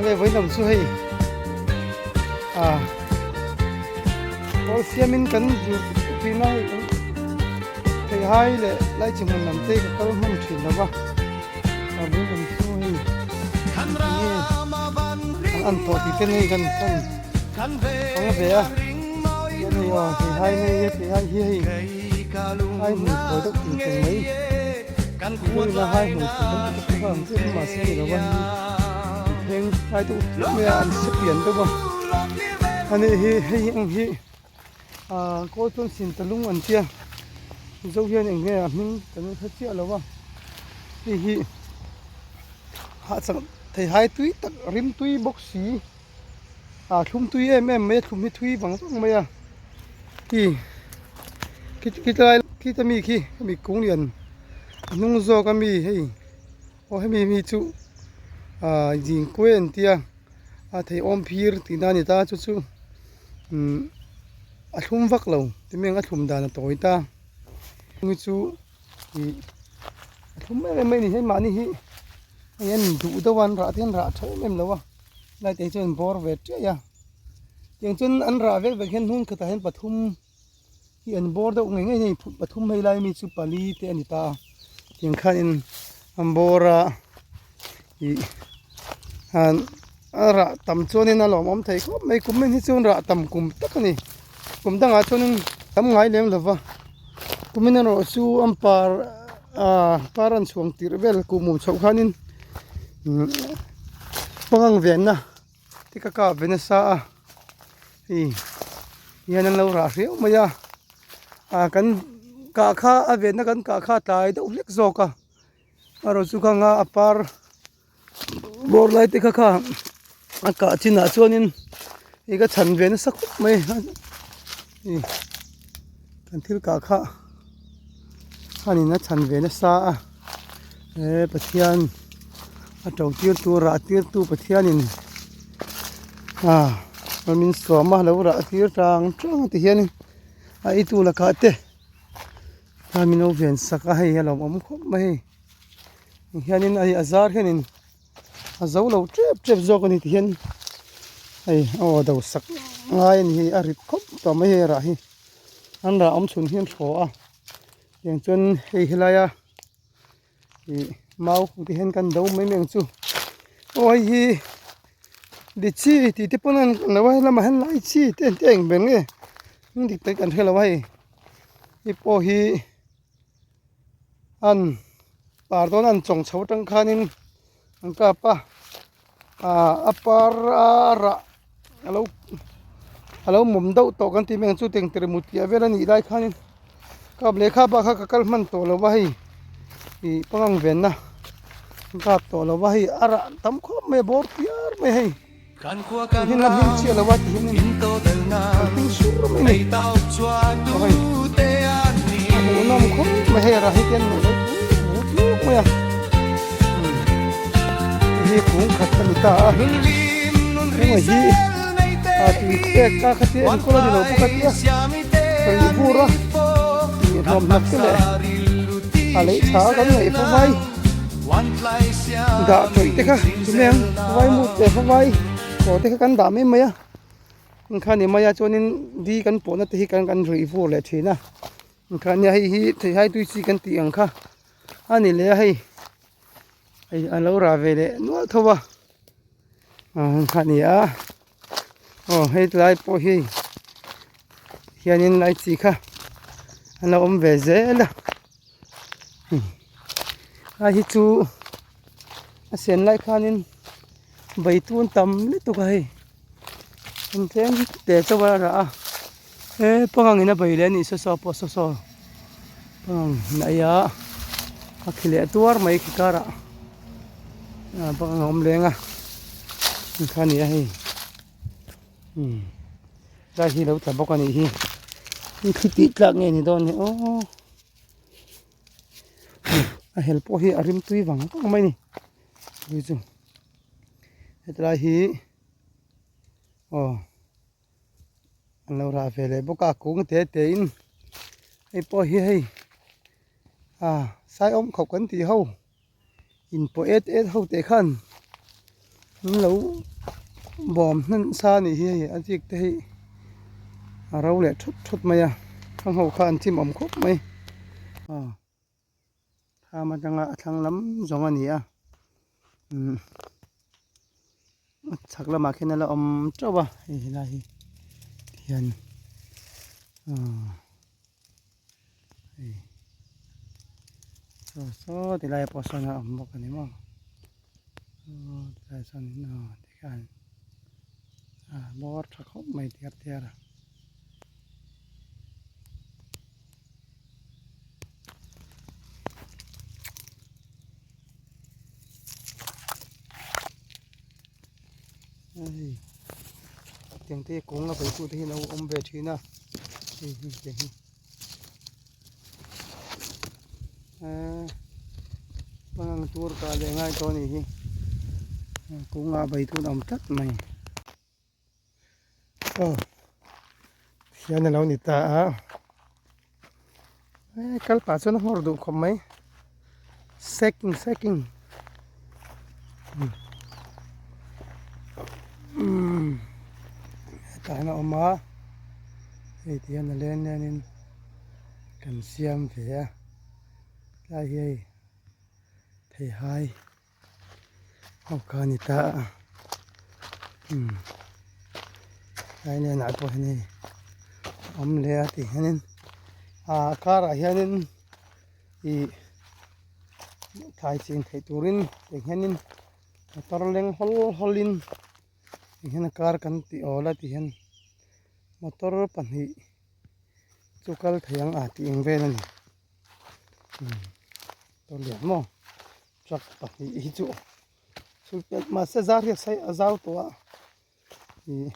Awle vawilam chu hei ah kawl siamin kan zir thin a hei kan theihai leh lai chi hmun lam te ka kal hman thin lo va ah vawilam chu hei enge an an tawh tih te nei kan kan hmang ve a chuan hei aw theihai nei a theihai hi hei hai hmun thawi deuh tih tur mai. Hmuhna hai hmuh tur kan ti bawk a ang chiah mahse ni lo a an pheng lai deuh tluk mai a an se pian deuh a ani hi hei ang hi ah kawl chuan sin ta lung an tia mizo hian eng nge a hming kan hre chiah lo a hei hi hahchak thei hai tui tak rim tui bawk si ah thlum tui em em mai a thlum hi thui vang vang mai a khi khi khita mi khi hemi kung lian a hnung zawk ami hei aw hemi mi chu ah zing kuai an tia a thei awm phir tih na a ni ta chu chu umm a thlum vak lo ti mai ang a thlum dan a tawi ta hemi chu ih a thlum em em mai a ni hei mahni hi hei an duh deuh a an rah te hian rah tha em em lo a lai te hi chuan an bawr ve chiai a tiang chuan an rah vek vek hian hnung khatah hian pathum hi an bawr deuh ngei ngei a ni pathum hei lai mi chu pali te a ni ta a tiang khanin an bawr a ih an a rah tam chuanin a lawmawm thei khawp mai kum en hi chuan rah tam kum tak a ni kum dangah chuanin tam ngai lem lo va kum en erawh chu an par ah par an chhuang tirh vel kuhmum chhoh khanin pangang venna te ka kap ve nasa a hei hian an lo rah hriau mai a ah kan kah kha a venna kan kah kha a tlai deuh hlek zawk a erawh chu khang a a par bawr lai te kha kha a kah chinah chuanin ih ka chhan ve nasa khawp mai a ih kan thil kah kha khanin a chhan ve nasa a he Pathian a to tir tu rah tir tu Pathianin ah min suam a lo rah tir tang tang ti hianin a eitu lakah te khan min lo ven sak a hei a lawmawm khawp mai hei. Hianin hei a zar hianin a zo lo tep tep zawk a ni ti hian hei a aw do sak ngai a ni hei a rit khawp tawh mai hei a rah hi an rah awm chhun hian thaw a tiang chuan hei helaia ih mau ti hian kan do mai mai ang chu aw hei hi litchi tih te pawn an lo a helamah hian lai chi te an ti a eng ber nge hming dik tak kan hre lo a hei hei pawh hi. An par dawn an chawng chho atang khanin an kap a ah a par a rah alo alo mawm deuh tawh kan tih mai ang chu teng tir mut tih vel a nih lai khanin kap lehkha bak kha ka kal hman tawh lo va hei ih pangang venna an kap tawh lo va hei a rah tam khawp mai a bawr piar mai hei tihian la hming chiah lo a tihianin an hming sur mai a ni aw hei a hmuhnawm khawp mai hei rah hi te an hmuh lo tluk mai a hei hi kung khat a ni ta a heng hi a tui pek a khatia enkawl a ni lo bawk a tia rih vur a tih hlawm hnap te leh a lei tha kan ngaih fo vai. Dah tawih te kha tunge ang vai mut leh vai kawr te kha kan dah mai mai a engkha ni mai a chuanin di kan pawhna te hi kan kan ruih vur leh thin a engkha nia hei hi theihai tui chi kan tih ang kha a ni leh a hei hei a lo rah ve leh nual tho a ah engkha ni a aw hei tlai pawh hi hianin lai chi kha an lo awm ve zel a. A hi chu a sen lai khanin beitun tam lutuk a hei an tlem te chauh a rah a he pangang in a bei leh a nih saw saw pawh saw saw pangang in a ei a a khi leh tuar mai khi karah ah pangang a awm leng a kha a ni a hei umm tlai hi lo tla bawk a nih hi thli tih tlak nge ni dawn ni aw. A hel pawh hi a rim tui vang vang mai a ni tui chu hetlai hi aw an lo rah ve leh bawk a kung te te in hei pawh hi hei ah saiawm khawp kan tih ho. In pawh et et ho teh khan an lo bawm hnan sa a nih hi hei a zik te hi a ro leh thut thut mai a khang ho kha an chim awm khawp mai aw thlam atanga a thlang lam zawng a ni a umm a chhak lamah khian a la awm teuh a hei helai hi hian aw hei saw saw ti lai pawh sawn a awm bawk a ni maw aw tilai sawn in aw tikhan a bawr tha khawp mai tiar tiar a. Hei tiang te kawng a veitu te hi an lo awm ve thin a hei hi tiang hi eee pangang tur kah leh ngai tawh a nih hi kawng a veitu an awm tlat mai. Aw hian a lo ni ta a eh kal pah chuan a nghawr duh khawp mai shaking shaking umm hetah hian a awm a hei ti hian a len len in kan siam ve a tlai hi hei theihai. Aw kha a ni ta a umm tlai nen ah pawh hian hei a awm leh a tih hianin ah a karah hianin ih thlai chin theih turin tih hianin motor leng hawl hawlin ti hian a kar kan tih awl a ti hian motor pahnih chu kal thei ang a tih ang vel a ni umm motor lian maw. Truck pahnih hi chu chhul pelh mahse zar hi a sei a zau tawh a ih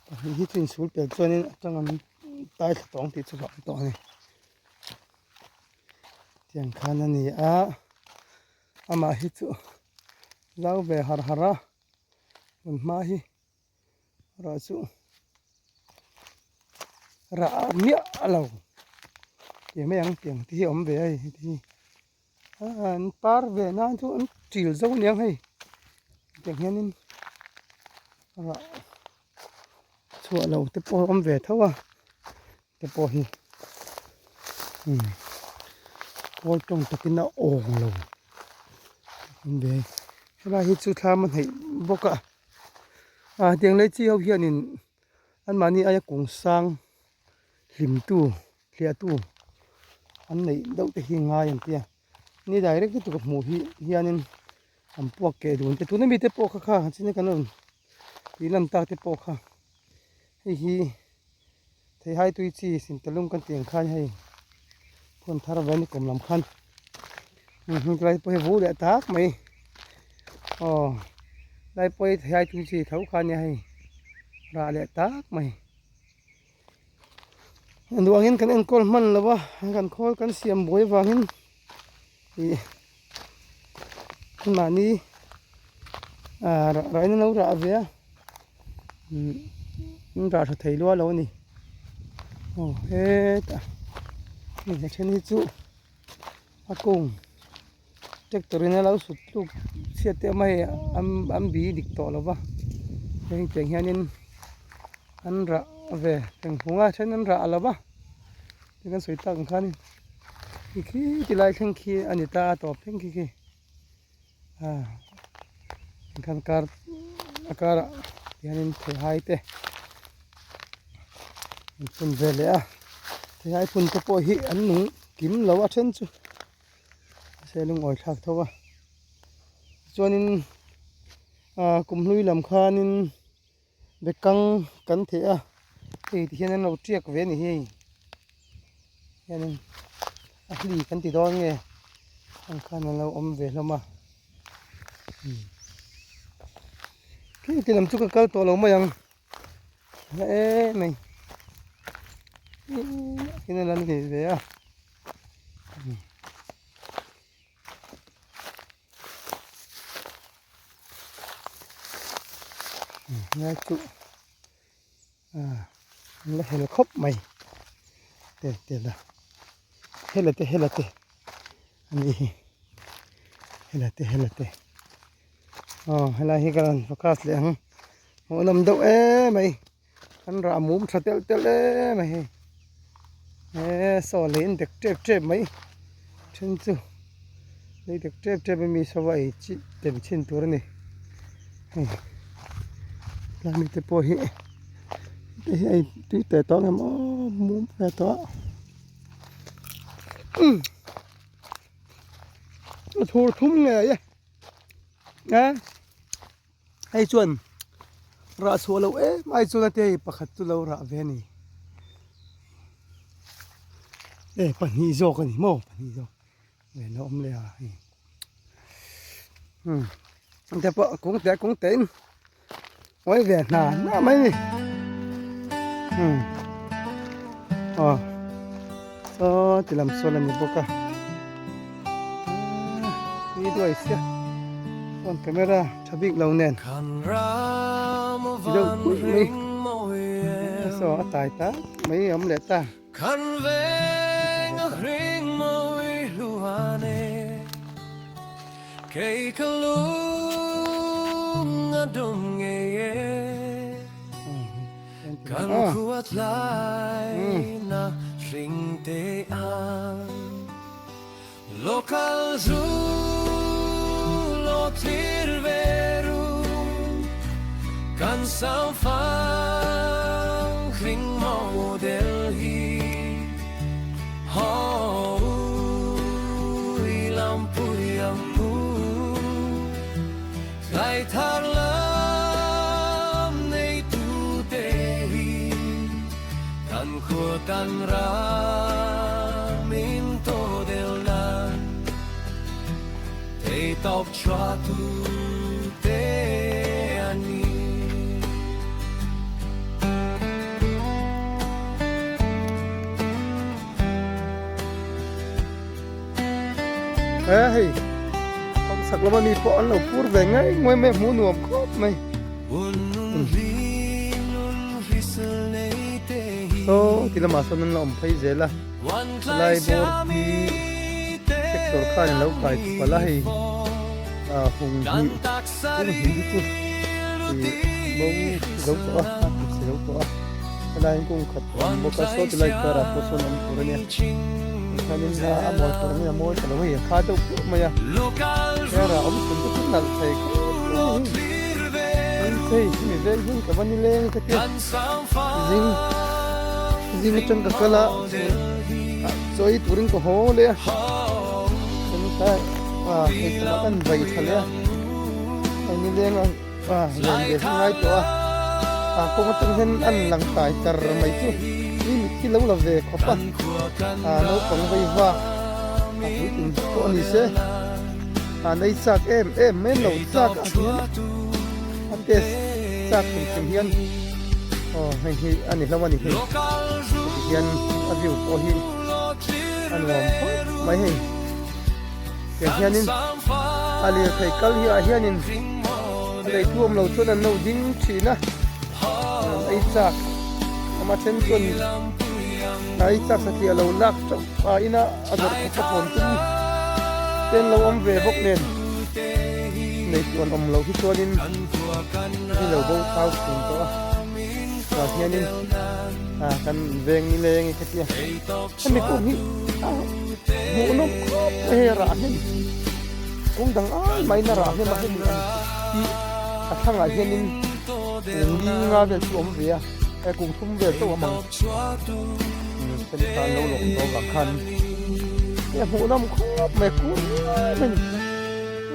pahnih hi chu inchhul pelh chuanin a tang an tai thla tawh ang tih chu ka awm tawh a ni tiang khan a ni a amah hi chu zau ve har har a hmun hma hi rah chu rah miah lo tih mai ang tiang te hi a awm ve a hei heti hi an par ve nan chu an ṭil zo aniang hei tiang hianin rah chhuah lo te pawh a awm ve tho a te pawh hi umm kawl tawng takin a awng lo awm ve helai hi chu thlam a hnaih bawk a ah tiang lei chi ho hianin anmahni aia kung sang hlimtu hliahtu an neih deuh te hi ngai an tia ni direct lutuk a hmuh hi hianin an puak keh dun te tuna mite pawh kha kha chin a kan rawn tih lan tak te pawh kha hei hi theihai tui chi sintalung kan tih ang khan hei phone thar ve ni kum lam khan helai pawh hi vu leh tak mai aw helai pawh hi theihai tui chi tho kha ania hei rah leh tak mai. Duh angin kan enkawl hman lo a kan khawl kan siam buai avangin ih mahni ah rah in an lo rah ve a umm an rah tha thei lua lo a ni aw hetah hei a then hi chu a kung tractor in a lo sut tluk chhiat te awm a hei an bi dik tawh lo va heng tiang hianin an rah ve engphung a then an rah lo va ti kan sawi tak ang khanin khi khi ti lai thleng khi a ni ta a tawp thleng khi khi ah khan kar a karah hianin theihai te an phun ve leh a theihai phun te pawh hi an nung kim lo a then chu mahse lungawi thlak tho a chuanin ah kumhlui lam khanin bekang kan theh a hei ti hian an lo tiak ve a ni hei hianin a hli kan ti dawn nge ang khan an lo awm ve hlawm a khi ti lam chu ka kal tawh lo mai ang la em mai in a la ni ve a. Ngai chu ah an la hel khawp mai tel tel a hela te hela te a ni hi hela te hela te. Aw helai hi ka rawn focus leh ang hmuhnawm deuh em mai an rah mum tha telh telh em mai hei he saw lei in dek tep tep mai then chu lei dek tep tep a mi saw a ei chi tem chhin tur a ni hei tlai mite pawh hi te hi a tui teh tawh ang em aw mum ve tawh a umm a thur thum ngei e. A hei chuan rah chhuah loh em ai chuan a te hei pakhat chu lo rah ve a ni e pahnih zawk a ni maw pahnih zawk ve la awm leh a hei umm te pawh kung te kung te in ngawi ve hna hna mai a ni umm aw saw ti lam sawn a ni bawk a ni duai sia phone camera tha bik lo nen ti deuh pui mai saw a tai ta mai a awm leh ta. He hei kawngchhak lama mi pawh an lo pur ve ngei ngei mai a hmuh nuam khawp mai. Saw ti lamah sawn an la awm phei zel a helai bawr hi tractor khan an lo kai palh a hei ah hung hnih hung hnih hi chu ih bo zo tawh a a ti chhe zo tawh a helai hian kawng khat a awm bawk a saw ti lai karah pawh sawn a awm tur a nia tikhianin a mawi tur angin a mawi ta lo hei a kha deuh purh mai a karah awm chhun te chu nalh thei khawp mai a ni. Hei hemi veng hian ka va ni leng ka tia zing zing atang ka kal a chawi turin ka haw leh a chuan tlai ah hei khumah kan vai tha leh a hei ni leng a ah len ve hi ngai tawh a ah kawng atang hian an lang tai tar mai chu mi mit hi lo la ve khawp a ah naupang vei vak a puitling pawh a ni se. A nei chak em em mai lo chak ah hian a test chak hrim hrim hian aw hei hi a ni hlauh a ni hei heti hian a view pawh hi a nuam khawp mai hei tiang hianin a lirthei kal hi ah hianin a lei thu awm lo chuan an lo ding thin a an ei chak ama then chuan a ei chak satliah lo lak teuh a ina. A zawrh khat ka hawn tum te an lo awm ve bawk nen nei tu an awm loh hi chuanin hi lo bo thau thin tawh a tah hianin ah kan veng ni leng i khatia hemi kung hi a hmuhnawm khawp mai hei a rah hnem kung dang ai maiin a rah hnem a hemi ang hi a thlangah hianin kung li nga vel chu a awm ve a. He kum thum vel chauh awm ang sen khan lo lawk tawh vang khan he hmuh nawm khawp mai kur riau mai ni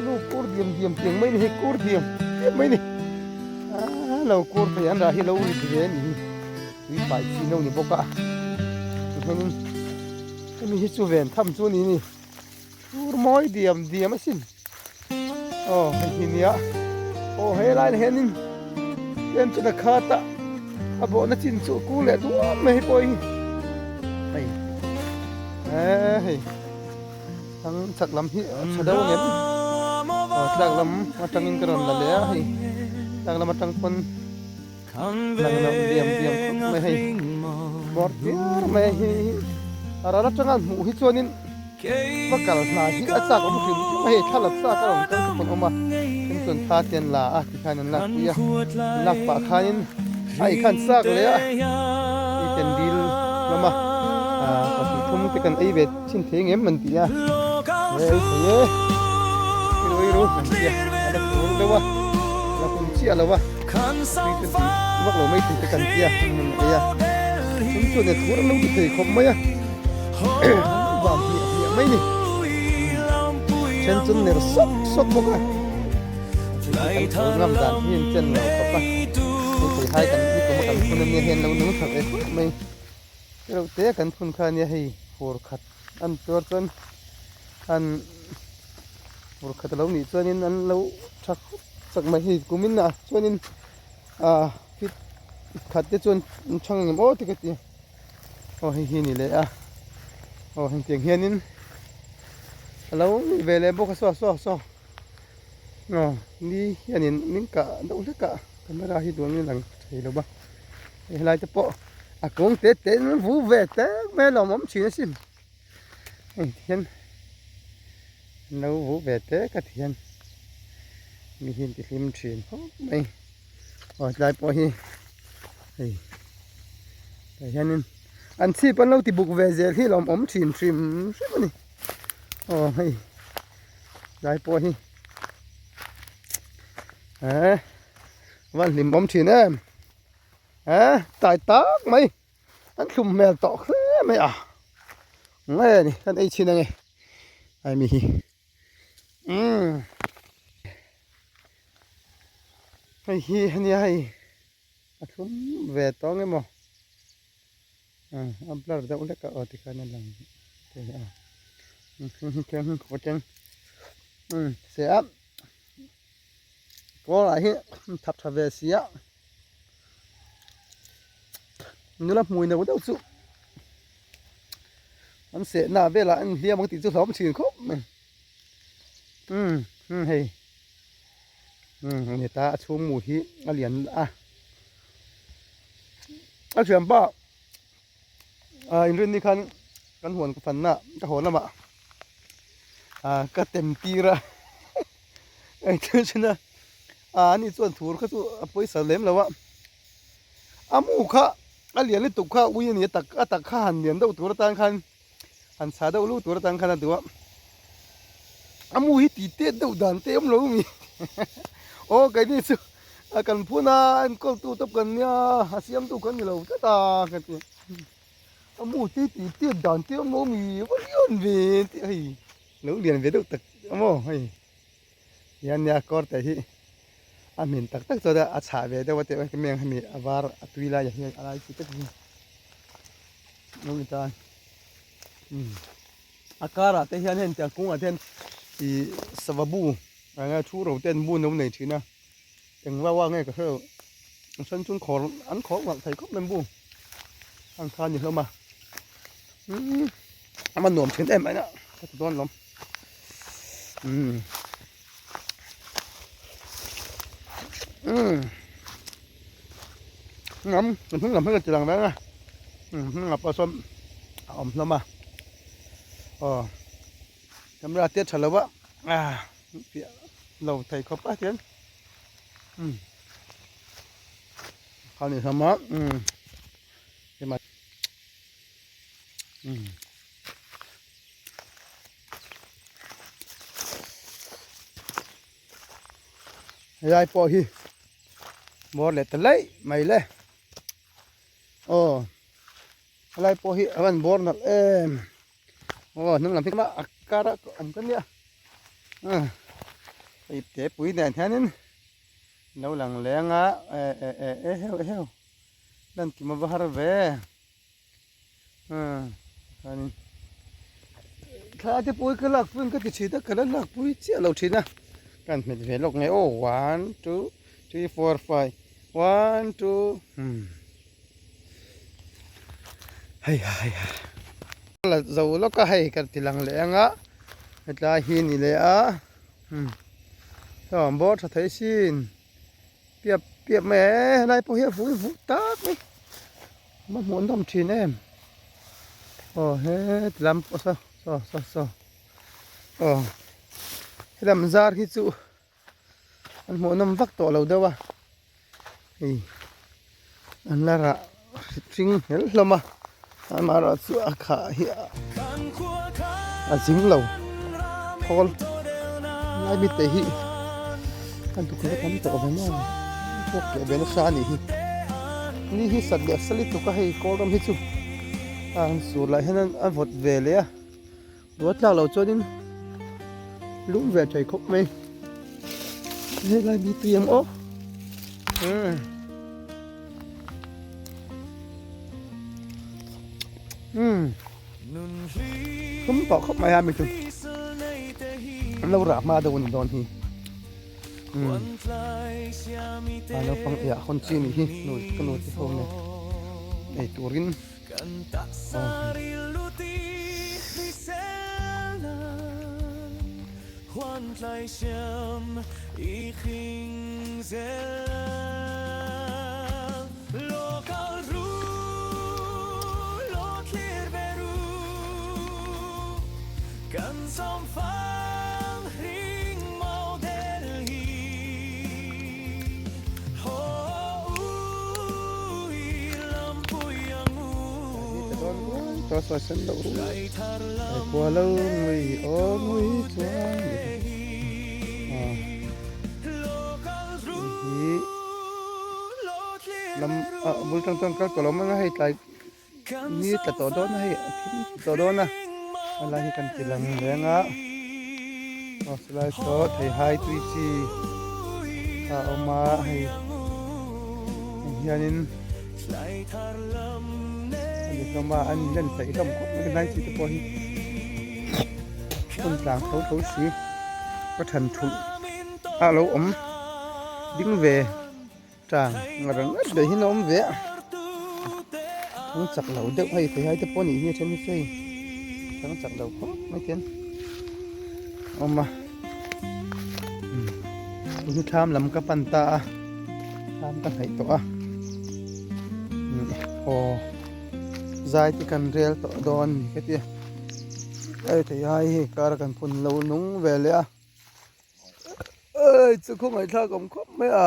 nu kur diam diam tiang mai ni hei kur diam diam mai ni a lo kur thei an rah hi lo rit ve a ni hi tui pai chi no ni bawk a tihianin hemi hi chu ven tham chu a ni ni kur mawi diam diam asin. Aw hei hi nia aw helai ah hianin tlem chuan a khat a a bawhna chin chu a kul leh duam mai hei pawh hi hei eee hei thlang chhak lam hi a tha deuh angem aw tlak lam atangin ka rawn la leh a hei tlak lam atang pawn lang loh diam diam khawp mai hei bawr tiar mai a hei a ral atanga hmuh hi chuanin. Va kal hna hi a chak awm hrim hrim a, hei thla la chak a rawn kal te pawn awm a, then chuan thla te an la a tikhan an lak pui a, an lak pah khanin a ikhan chak leh a, hei ten dil hlawm a, ah pahnih thum te kan ei ve thin thei ngem an ti a, he ei thei e, i ru i ru an ti a, a la tur deuh a, a la hun chiah lo a, tui chu tui vak lo mai thei te kan ti a, an han ei a, chung chuan e thur an lo ti thei khawp mai a. Van hmiah hmiah mai ni. Then chu ner sawk sawk bawk a. Kan tho ngam dan hi an chen lo khawp a. Hei thei hai kan ni kum a kan phun ania hian lo nung thar e khawp mai. Reuh te kan phun kha ania hei fur khat an tuar chuan an fur khat a lo nih chuanin an lo tha khawp chak mai hei kumin ah chuanin ah fit khat te chuan an chhang engemaw aw te ka ti. Aw hei hi ni leh a aw hengtiang hianin a lo ni ve leh bawk a saw saw saw aw ni hianin min kah deuh hlek a camera hi duangin a lang thei lo va hei helai te pawh a kawng te te in an vu ve tek mai a lawmawm thin asin hei ti hian an lo vu ve tek a ti hian mi hi an ti hlim thin khawp mai. Aw tlai pawh hi hei tah hianin an chhip an lo ti buk ve zel hi lawm awm thin hrim hrim a ni aw hei tlai pawh hi eh van hlim awm thin em eh tai tak mai an thlum hmel tawh hle mai a nge ni kan ei chhin ange ai mi hi umm. Hei hi ania hei a thlum ve tawh ang emaw a blur deuh hlek a aw tikhan a lang thei a se a kawr ah hi thap tha ve si a nula hmui no deuh chu an sehna velah an inhliam ang tih chu hlawm thin khawp mai umm hei. Umm heta a chhung mu hi a lian a a thian pa ah inrin ni khan kan huan ka fanna ka haw lamah ah ka tem tir a engthil chin a ah ani chuan thur kha chu a pawisa lem lo a a mu kha a lian lutuk kha ui a ni a tak a tak kha han lian deuh tur atan khan Han chhah deuh lut tur atang khan a duh a, a mu hi tih tet deuh dan te awm lo mi aw keini chu a kan phun a enkawl tu tawp kan nia a siam tu kan ni lo tlat a ka ti a mu te tih tet dan te awm lo mi va lian ve tih hei lo lian ve deuh tak maw hei hian nia kawr te hi a hmin tak tak chuan a chhah ve deuh a tih mai hemi a var a tui lai ah hian a lai chi tak hi. Lo ni ta umm a karah te hian heng tiang kungah te hian ih sava bu eng thu ro te an bu an lo nei thin a eng vau a nge ka hre lo a then chuan khawr an khawr ngalh thei khawp mai bu ang kha a ni hlawm a umm a man nuam thin em mai a ka ti dawn lawm umm umm. Ngam ka hnung lam hi ka ti lang reng a hnung lam pawh sawn a awm hlawm a aw camera te a tha lo a fiah lo thei khawp a tian umm a ni hlawm a umm umm. Helai pawh hi bawr leh ta laih mai le aw helai pawh hi a van bawr nalh em aw hnung lam hi a kar a awm ka nia hei te pui nen hianin lo lang leng a e e e e heu heu lan kim a va har ve. Thla te pawh hi ka lak pui ka ti thin a ka la lak pui chiah lo thin a ka han hmet ve lawk nge aw one two three four five one two umm hei ha hei ha la zo lawk a hei ka ti lang leh ang a hetlai hi a ni leh a umm saw an bawr tha thei sin piap piap mai e helai pawh hi a vui vuk tak mai. Hma hmuh an awm thin em aw he ti lam pawh saw. Saw saw saw aw helam zar hi chu an hmuh nawm vak tawh lo deuh a hei an la rah hring hlel hlawm a amaherawhchu a khah hi a zing lo thawl lai mi te hi a duk na tam tawh ve maw puak leh ve nasa a nih hi ni hi sat leh sa lutuk a hei kawl ram hi chu a han sur lah hian a vawt ve leh a ruah tlak loh chuanin lum ve thei khawp mai helai mi tui ang aw umm tum tawh khawp mai a mi chu an lo rah hma deuh a ni dawn hi umm a naupang eiah hawn chi a nih hi nu ka nu te ho nen ei turin Lam ah bul tang chuan kal tawh lo mai a hei tlai ni tla tawh dawn a hei a thim tawh dawn a helai hi kan ti lang reng a aw chulai saw theihai tui chi a awm a hei hianin a ni hlawm a an inlen hleih hlawm khawp mai helai chi te pawh hi hmun tlang tho tho si ka than thulh a lo awm ding ve. Tang ngar ngar daih hian a awm ve a, thang chak lo deuh hei thei hai te pawh a nih hi a then hi chu hei thang chak lo khawp mai te hian a awm a tun hi thlam lam ka pan ta a thlam ka hnaih tawh a aw zai te kan rel tawh dawn a ni ka ti a hei thei hai hei kar a kan phun lo nung ve leh a. Ey chu khawngaih thlak awm khawp mai a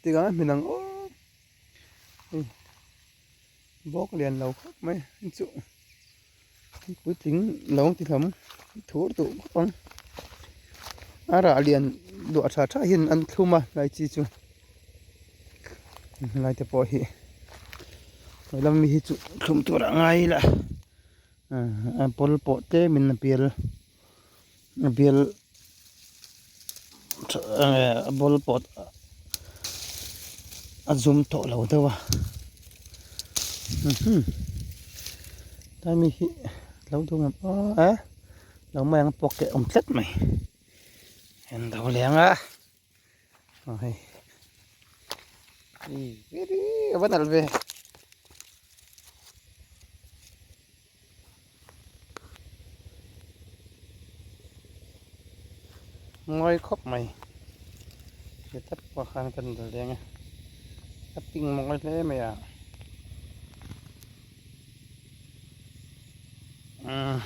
tikah a hmin ang aw hei bawk lian lo khawp mai chu puitling lo ti hlawm thur duh khawp ang a rah lian duah tha tha hian an thlum a hlai chi chu helai te pawh hi helam mi hi chu thlum tur a ngai ila a pawl pawh tlem in a bial. A bial a ball pawh a zum tawh lo deuh a tlai mi hi lo dum em aw e lo mai ang pawk keh awm tlat mai en do leng a aw hei a va nalh ve. Ngawi khawp mai ti tlat pawh khan kan dal leng a a ping mawi hle mai a umm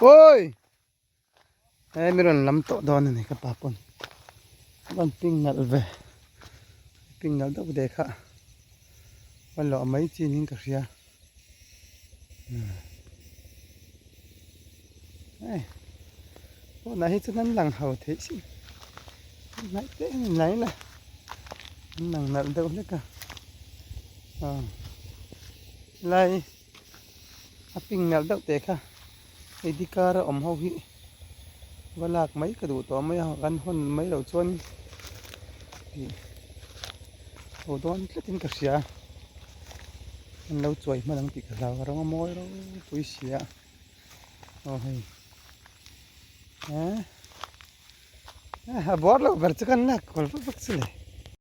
awi. He mi rawn lam tawh dawn a ni ka pa pawn a rawn ping nalh ve ping nalh deuh ve kha a lawh mai chi niin ka hria hei pawnah hi chuan an lang ho theih si hnaih te hian in lai la an lang nalh deuh hlek a aw helai a ping nalh deuh teh kha. ID card a awm ho hi va lak mai ka duh tawh mai a kan hawn mai loh chuan ih ho dawn tlat in ka hria an lo chuai hman ang tih ka hlau a rawng a mawi ropui si a aw hei eh a bawr loh ber chu kan lak kual vak vak chu le.